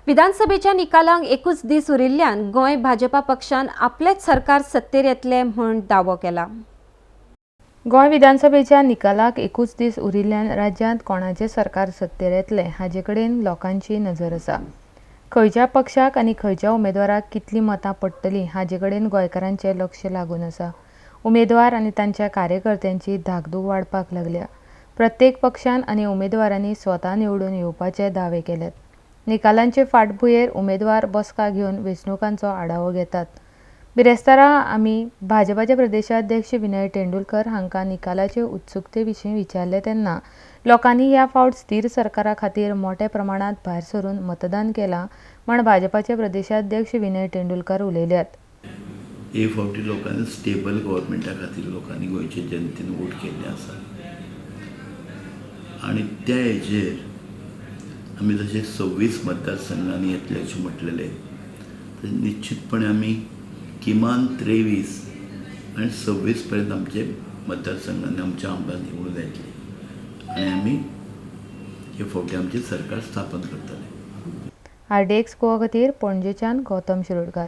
विधानसभेच्या निकालांक एकूच दीस उरिल्ल्यान गोंय भाजपा पक्षान आपलेच सरकार सत्तेर येतले म्हूण दावो केला. गोंय विधानसभेच्या निकालाक एकूच दीस उरिल्ल्यान राज्यांत कोणाचें सरकार सत्तेर येतलें हाचे कडेन लोकांची नजर आसा. खंयच्या पक्षाक आनी खंयच्या उमेदवाराक कितलीं मतां पडटलीं हाचे कडेन गोंयकारांचें लक्ष लागून आसा. उमेदवार आनी तांच्या कार्यकर्त्यांची धाकधूक वाडपाक लागल्या. प्रत्येक पक्षान आनी उमेदवारांनी स्वता निवडून येवपाचे दावे केल्यात. निकालांचे फाटभुंयेर उमेदवार बसका घेवन वेंचणुकांचो आढावो घेतात. बिरेस्तारा आमी भाजपाचे प्रदेशाध्यक्ष विनय तेंडुलकर हांकां निकालाचे उत्सुकते विशीं विचारलें तेन्ना लोकांनी ह्या फावट स्थीर सरकारा खातीर मोट्या प्रमाणांत भायर सरून मतदान केलां म्हण भाजपाचे प्रदेशाध्यक्ष विनय तेंडुलकर उलयल्यात. हे फावटी लोकांनी स्टेबल गव्हर्मेंटा खातीर लोकांनी गोंयचे जनतेन वोट केल्ले आसा आनी त्या हेजेर आमी जशे 26 मतदारसंघांनी येतले अशें म्हटलेलें, तशें निश्चितपणे आमी किमान 23 आनी 26 पर्यंत आमचे मतदारसंघांनी आमचे आमदार निवडून येतले आनी आमी हे फावटी आमचें सरकार स्थापन करतले. आरडीएक्स गोवा खातीर पणजेच्यान गौतम शिरोडकार.